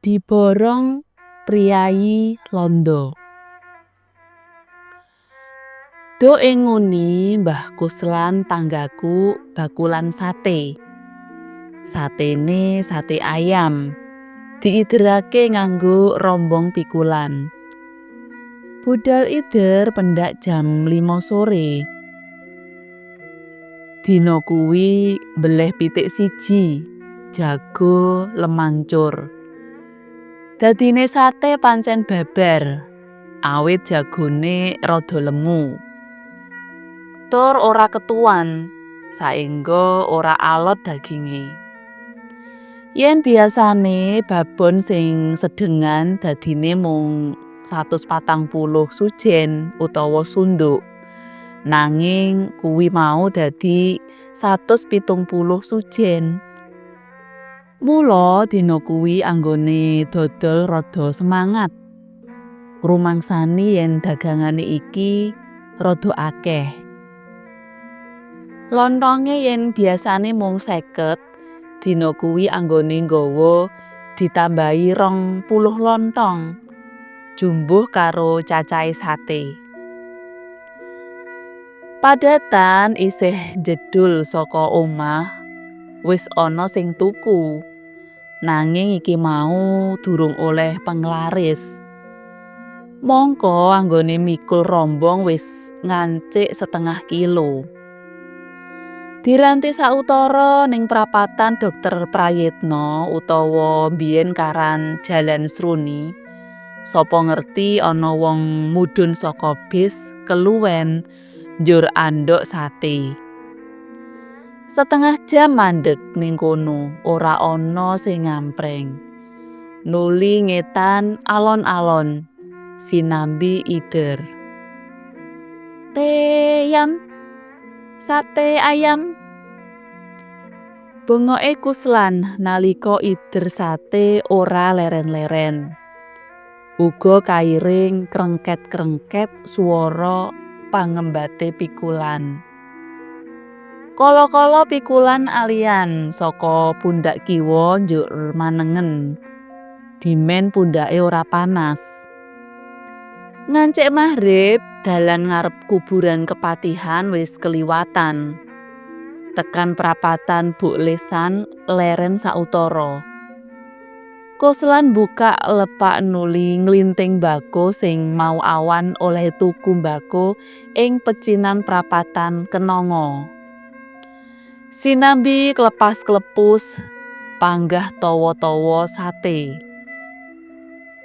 Diborong priyayi londo. Doke nguni Mbah Kuslan tanggaku bakulan sate. Satene sate ayam. Diiderake nganggo rombong pikulan. Budal ider pendak jam 5 sore. Dina kuwi mbeleh pitik siji, jago lemancur. Dadine sate pancen babar, awit jagone rada lemu. Tur ora ketuan, saengga ora alot daginge. Yen biasane babon sing sedengan dadine mung 140 sujen utawa sunduk. Nanging kuwi mau dadi 170 sujen. Mula dina kuwi anggone dodol rada semangat. Ngrumangsani yen dagangane iki rada akeh. Lontonge yen biasane mung 50, dina kuwi anggone nggawa ditambahi 20 lontong. Jumbuh karo cacahe sate. Padatan isih jedul saka omah, wis ana sing tuku. Nanging iki mau durung oleh penglaris. Mangka anggone mikul rombong wis ngancik setengah kilo. Diranti sautara ning prapatan Dokter Prayitno utawa biyen karan Jalan Sruni. Sapa ngerti ana wong mudhun saka bis keluwen njur andhok sate. Setengah jam mandeg ning kono, ora ana sing ngampreng. Nuli ngetan alon-alon sinambi ider. Teyam, sate ayam. Bengoke Kuslan nalika ider sate ora leren-leren. Uga kairing krengket-krengket swara pangembate pikulan. Kala-kala pikulan alian saka pundak kiwa njuk manengen. Dimen pundake ora panas. Ngancik magrib, dalan ngarep kuburan Kepatihan wis keliwatan. Tekan prapatan Buk Lesan leren sautara. Kuslan buka lepak nuli nglinting mbako sing mau awan oleh tuku mbako ing pecinan prapatan Kenanga. Sinambi klepas-klepus panggah tawa-tawa sate.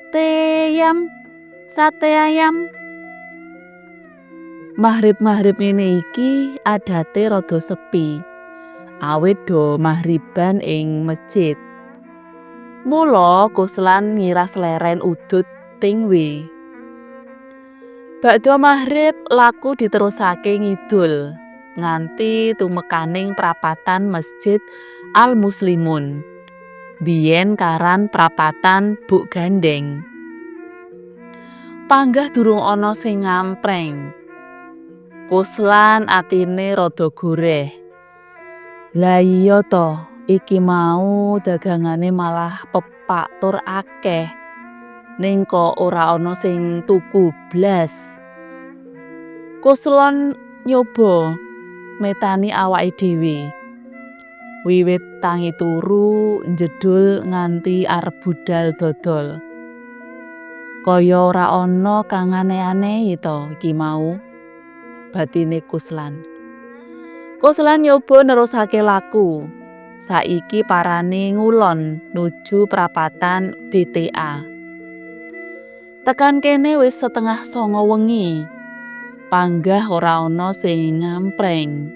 Teyam, sate ayam. Maghrib-maghrib ngene iki adate rada sepi. Awit do maghriban ing masjid. Mula Kuslan ngiras leren udut tingwe. Bakda maghrib laku diterusake ngidul nganti tumekaning prapatan Masjid Al Muslimun. Biyen karan prapatan Buk Gandeng. Panggah durung ana sing ngampreng. Kuslan atine rada goreh. Lah iya to, iki mau dagangane malah pepak tur akeh. Ning kok ora ana sing tuku blas. Kuslan nyoba metani awake dhewe. Wiwit tangi turu njedhul nganti arep budal dodol. Kaya ora ana kang aneh-anehi to iki mau. Batine Kuslan. Kuslan nyoba nerusake laku. Saiki parane ngulon nuju prapatan BTA. Tekan kene wis 8.30 wengi. Panggah ora ana sing ngampreng.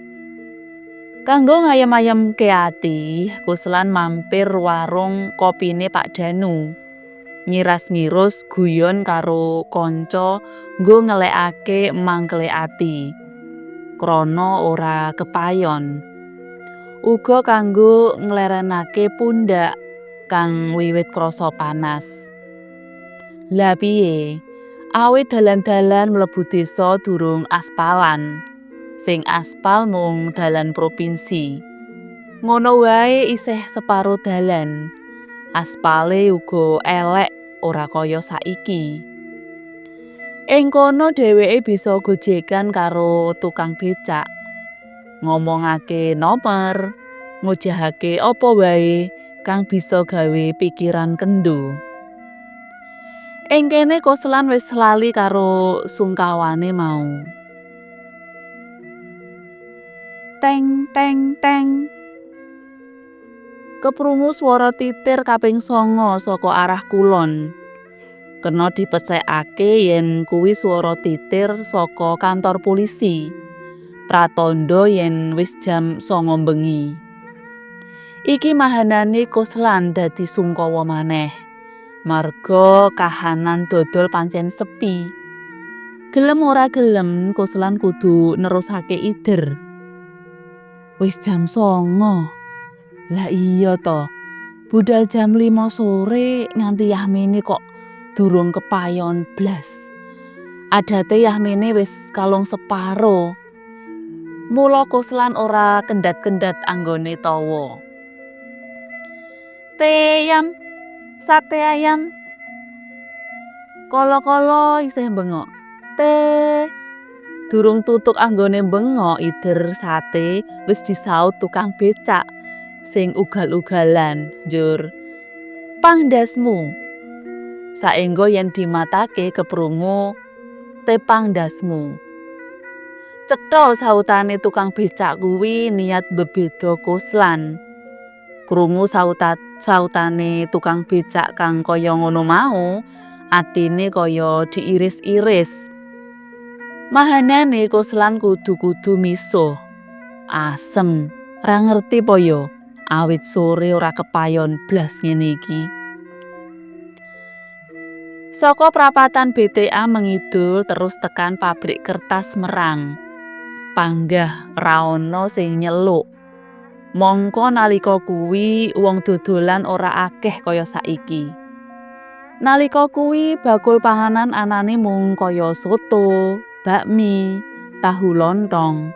Kanggo ngayem-ayemke ati, Kuslan mampir warung kopine Pak Danu. Ngiras-ngirus guyon karo kanca nggo ngelekake mangkele ati. Krana ora kepayon. Uga kanggo nglerenake pundak kang wiwit krasa panas. Lah piye? Awit dalan-dalan mlebu desa durung aspalan. Sing aspal mung dalan propinsi. Ngono wae isih separo dalan. Aspale uga elek ora kaya saiki. Ing kono dheweke bisa gojekan karo tukang becak, ngomongake nomer, ngojahake apa wae kang bisa gawe pikiran kendo. Ing kene Koslan wis lali karo sungkawane mau. Teng teng teng. Keprungu swara titir kaping 9 saka arah kulon. Kena dipesthekake yen kuwi swara titir saka kantor polisi. Pratandha yen wis jam 9 bengi. Iki mahanane Koslan dadi sungkawa maneh. Marga kahanan dodol pancen sepi. Gelem ora gelem Koslan kudu nerusake ider. Wis jam 9. Lah iya to. Budal jam 5 sore nganti yahmene kok durung kepayon blas. Adate yahmene wis kalung separo. Mula Koslan ora kendhat-kendhat anggone tawa. Teyam, sate ayam. Kala-kala isih bengok. Te. Durung tutuk anggone bengok ider sate wis disaut tukang becak sing ugal-ugalan njur pangdasmu. Saengga yen dimatake keprungu tepang ndasmu. Cetha sautane tukang becak kuwi niat mbebeda Koslan. Krungu sautane tukang becak kang kaya ngono mau, atine kaya diiris-iris. Mahanane Koslan kudu-kudu misuh. Asem, ra ngerti po yo, awit sore ora kepayon blas ngene iki. Saka prapatan BTA mengidul terus tekan pabrik kertas Merang. Panggah ra ana sing nyeluk. Mangka nalika kuwi wong dodolan ora akeh kaya saiki. Nalika kuwi bakul panganan anane mung kaya soto, bakmi, tahu lontong.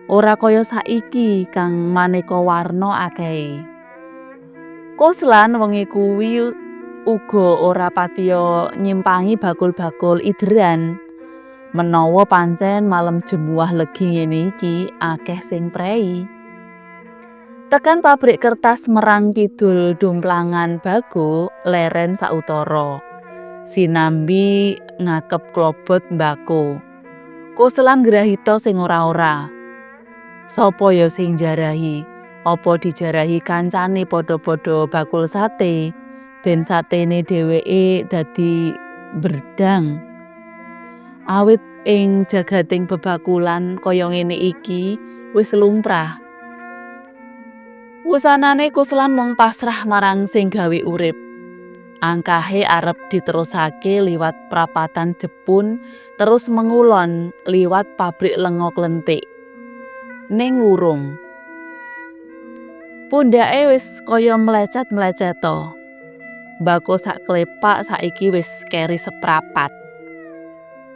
Ora kaya saiki kang maneka warna akehe. Koslan wengi kuwi uga ora patiya nyimpangi bakul-bakul ideran. Menawa pancen malem Jemuah Legi ngene iki akeh sing prei. Tekan pabrik kertas Merang Kidul Domplangan Bago leren sautara. Sinambi ngakep klobot mbako. Koslan grahita sing ora-ora. Sapa ya sing njarahi? Apa dijarahi kancane padha-padha bakul sate? Ben satene dheweke dadi berdang. Awit ing jagating bebakulan kaya ngene iki wis lumrah. Wusanane Koslan mung pasrah marang sing gawe urip. Angkahe arep diterusake liwat prapatan Jepun terus mengulon liwat pabrik lenga klentik. Ning wurung. Pundhake wis kaya mlecet-mleceta. Mbako sak klepak saiki wis keri seprapat.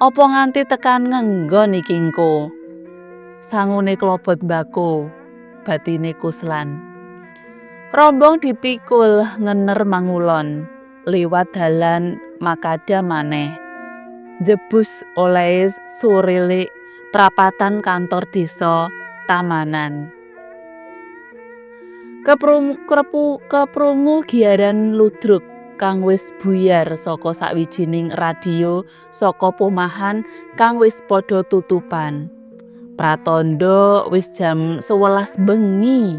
Apa nganti tekan ngenggon iki engko? Sangune klobot mbako, batine Koslan. Rombong dipikul ngener mangulon liwat dalan makadam maneh. Jebus olehe surele prapatan kantor desa Tamanan. Keprungu giaran ludruk kang wis buyar saka sawijining radio saka pomahan kang wis padha tutupan. Pratandha wis jam 11 bengi.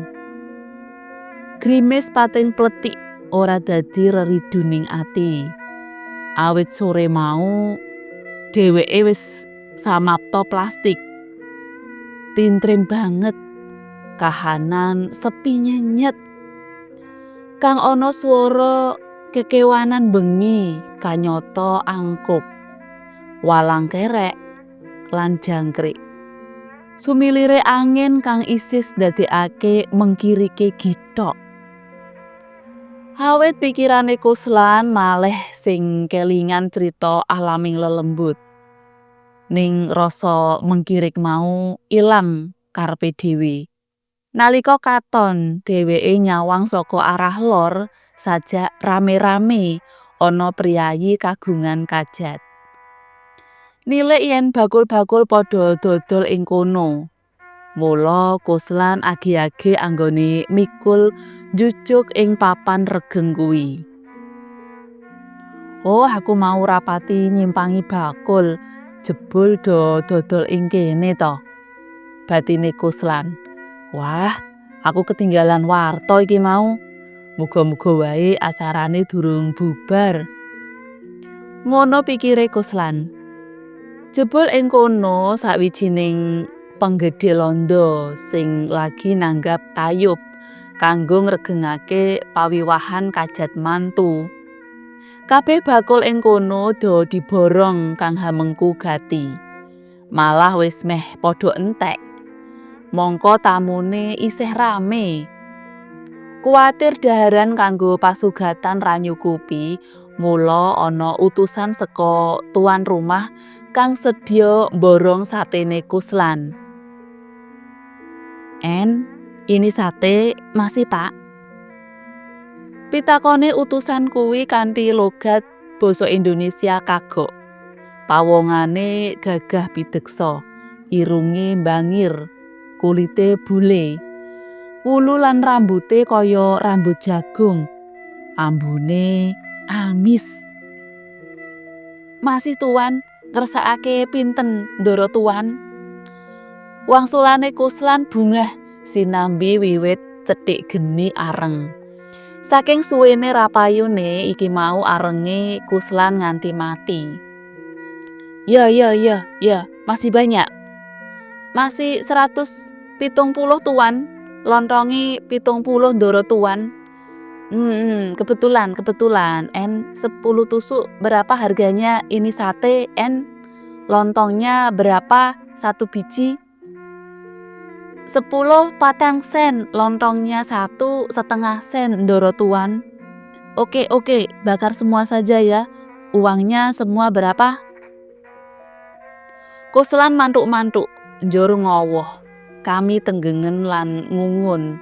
Grimis pating pletik ora dadi reriduning ati. Awit sore mau dheweke wis samapta plastik. Tintrim banget. Kahanan sepi nyenyet. Kang ana swara kekewanan bengi kanyata angkup, walang kerek lan jangkrik. Sumilire angin kang isis ndadekake mengkirike githok. Awit pikirane Kuslan malih sing kelingan crita alaming lelembut. Ning rasa mengkirik mau ilang karepe dhewe. Nalika katon dheweke nyawang saka arah lor sajak rame-rame ana priyayi kagungan kajat. Nilik yen bakul-bakul padha dodol ing kono. Mula Kuslan age-age anggone mikul njujuk ing papan regeng kuwi. Oh, aku mau rapati nyimpangi bakul, jebul do dodol ing kene to. Batine Kuslan. Wah, aku ketinggalan warta iki mau. Muga-muga wae acarane durung bubar. Ngono pikire Kuslan. Jebul ing kono sawijining penggede londo sing lagi nanggap tayub kanggo ngregengake pawiwahan kajat mantu. Kabeh bakul ing kono do diborong kang hamengku gati. Malah wis meh padha entek. Mangka tamune isih rame. Kuwatir daharan kanggo pasugatan ra nyukupi, mula ana utusan saka tuan rumah kang sedya mborong satene Kuslan. En, ini sate masih, Pak? Pitakone utusan kuwi kanthi logat basa Indonesia kagok. Pawongane gagah pideksa, irunge mbangir, kulite bule. Wulu lan rambute kaya rambut jagung. Ambune amis. Masih tuan, ngersakake pinten ndoro tuan? Wangsulane Kuslan bungah sinambi wiwit cethik geni areng. Saking suwene rapayune iki mau arenge Kuslan nganti mati. Ya ya ya ya, masih banyak. Masih 170 tuan, lontonge 70 ndoro tuan. Kebetulan, kebetulan. En 10 tusuk berapa harganya ini sate, En? Lontongnya berapa satu biji? 10 patang sen, lontongnya 1,5 sen, ndoro tuan. Oke, oke, bakar semua saja ya. Uangnya semua berapa? Kuslan mantuk-mantuk, njur ngowoh. Kami tenggengen lan ngungun.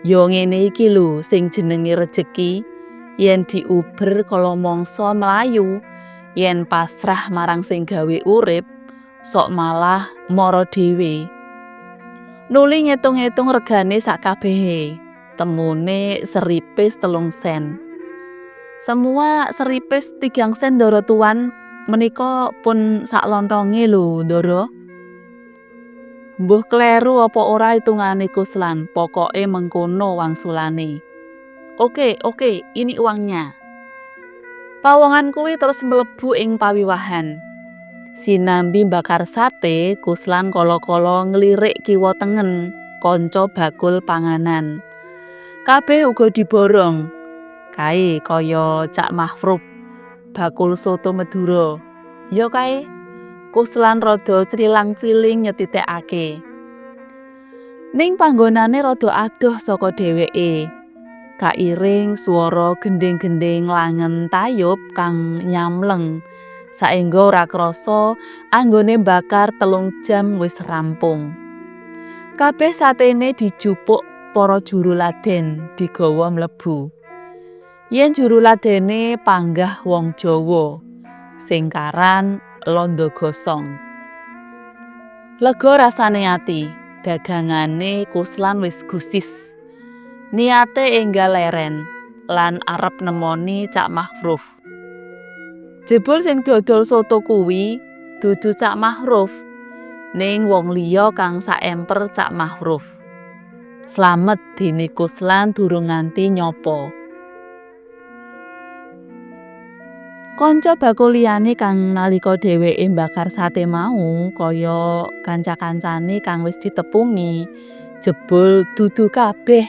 Yo ngene iki lho sing jenenge rejeki, yen diuber kala mangsa mlayu, yen pasrah marang sing gawe urip, sok malah mara dhewe. Nuli ngitung-ngitung regane sakabehe, temune seripis 3 sen. Semua seripis 3 sen ndoro tuan, menika pun sak lontonge lho ndoro. Mbuh kleru apa ora hitungane Kuslan, pokoke mengkono wangsulane. Oke, oke, ini uangnya. Pawongan kuwi terus mlebu ing pawiwahan. Sinambi mbakar sate, Kuslan kala-kala nglirik kiwa tengen kanca bakul panganan. Kabeh uga diborong. Kae kaya Cak Mahfrub, bakul soto Madura. Ya kae. Kuslan rada crilang-criling nyetitekake. Ning panggonane rada adoh saka dheweke. Kairing swara gendhing-gendhing langen tayub kang nyamleng. Saengga ora krasa anggone mbakar 3 jam wis rampung. Kabeh satene dijupuk para juru laden digawa mlebu. Yen juru ladene panggah wong Jawa, sing karan londo gosong. Lega rasane ati, dagangane Kuslan wis gusis. Niate enggal leren lan arep nemoni Cak Mahruf. Jebul sing dodol soto kuwi dudu Cak Mahruf, ning wong liya kang saemper Cak Mahruf. Slamet dene Kuslan durung nganti nyopo. Kanca bakul liyane kang nalika dheweke mbakar sate mau kaya kanca-kancane kang wis ditepungi, jebul dudu kabeh.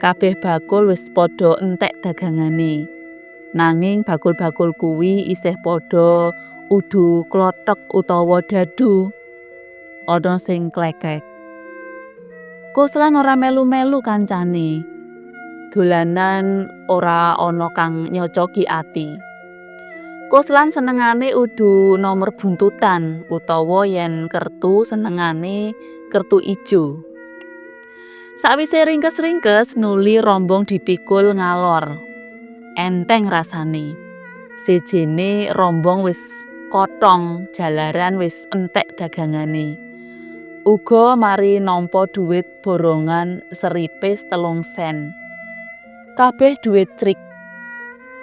Kabeh bakul wis padha entek dagangane. Nanging bakul-bakul kuwi isih padha udu klothok utawa dadu. Ana sing klekek. Kuslan ora melu-melu kancane. Dolanan ora ana kang nyocoki ati. Kuslan senengane udu nomor buntutan utawa yen kertu senengane kertu ijo. Sawise ringkes-ringkes nuli rombong dipikul ngalor. Enteng rasane. Sejene rombong wis kotong jalaran wis entek dagangane. Uga mari nampa dhuwit borongan seripis 3 sen. Kabeh dhuwit trik.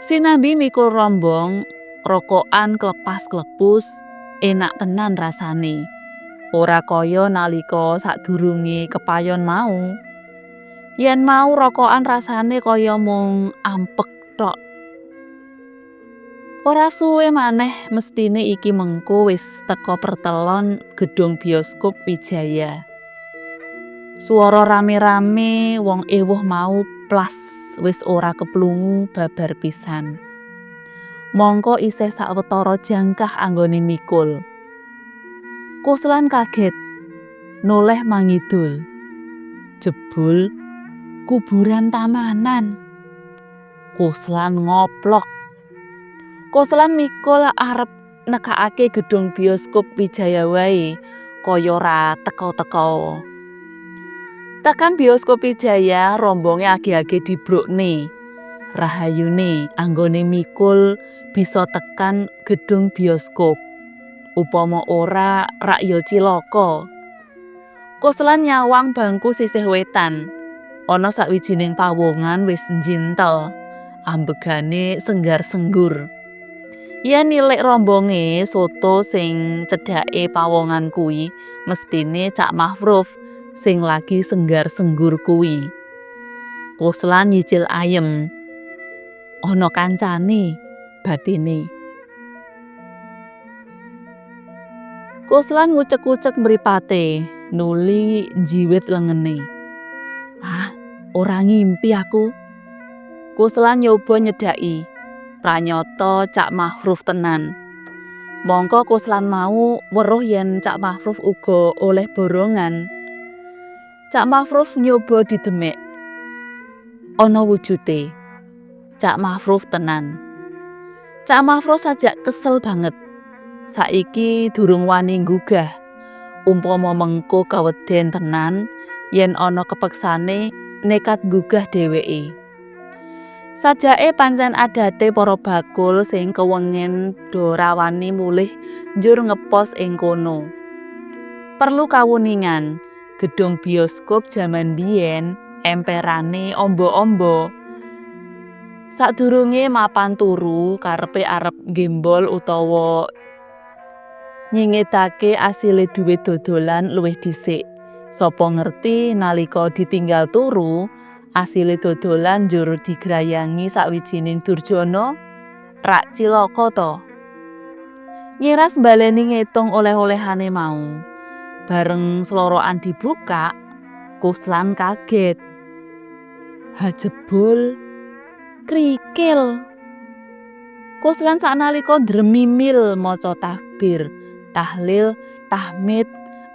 Sinambi mikul rombong, rokokan klepas-klepus, enak tenan rasane. Ora kaya nalika sadurunge kepayon mau. Yen mau rokokan rasane kaya mung ampek tok. Ora suwe maneh mestine iki mengko wis teka pertelon gedung bioskop Wijaya. Swara rame-rame wong ewuh mau plas wis ora keplungu babar pisan. Mangka isih sawetara jangkah anggone mikul. Kuslan kaget, noleh mangidul. Jebul kuburan tamanan. Kuslan ngoplok. Kuslan mikul arep nekakake gedung bioskop Wijaya wae, kaya ora teka-teka. Tekan bioskop Wijaya, rombonge age-age dibrukne. Rahayune anggone mikul bisa tekan gedung bioskop. Upama ora rak ya cilaka. Kuslan nyawang bangku sisih wetan. Ana sawijining pawongan wis njintel, ambegane senggar-senggur. Yen nilik rombonge soto sing cedhake pawongan kuwi mestine Cak Mafruf sing lagi senggar-senggur kuwi. Kuslan nyicil ayem. Ana kancane batine. Kuslan ngucek-ucek mripate, nuli njiwit lengene. Ah, ora ngimpi aku. Kuslan nyoba nyedhaki. Pranyata Cak Mahruf tenan. Mangka Kuslan mau weruh yen Cak Mahruf uga oleh borongan. Cak Mahruf nyoba didemek. Ana wujute. Cak Mahruf tenan. Cak Mahruf sajak kesel banget. Saiki durung wani nggugah. Umpama mengko keweden tenan, yen ana kepeksane nekat nggugah dheweke. Sajake pancen adate para bakul sing kewengen do ra wani mulih njur ngepos ing kono. Perlu kawuningan, gedung bioskop jaman biyen emperane amba-amba. Sadurunge mapan turu karepe arep nggembol utawa nyingetake asile dhuwit dodolan luwih dhisik. Sapa ngerti nalika ditinggal turu, asile dodolan njur digrayangi sawijining durjana, rak cilaka to. Ngiras mbaleni ngetung oleh-olehane mau. Bareng slorokan dibuka, Kuslan kaget. Ha jebul krikil. Kuslan saknalika ndremimil maca takbir, tahlil, tahmid,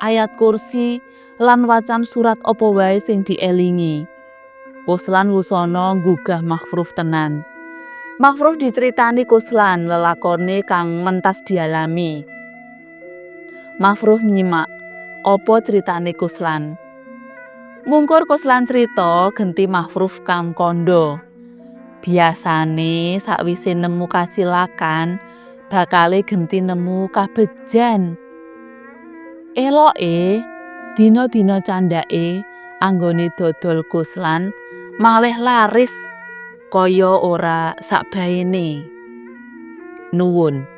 ayat kursi, lan wacan surat apa wae sing dielingi. Kuslan wusana nggugah Makhruf tenan. Makhruf diceritani Kuslan lelakone kang mentas dialami. Makhruf nyimak apa critane Kuslan. Mungkur Kuslan crita genti Makhruf kang kandha. Biasane sakwise nemu kacilakan bakale genti nemu kabejan. Eloke dina-dina candhake anggone dodol Kuslan malih laris kaya ora sakbaene. Nuwun.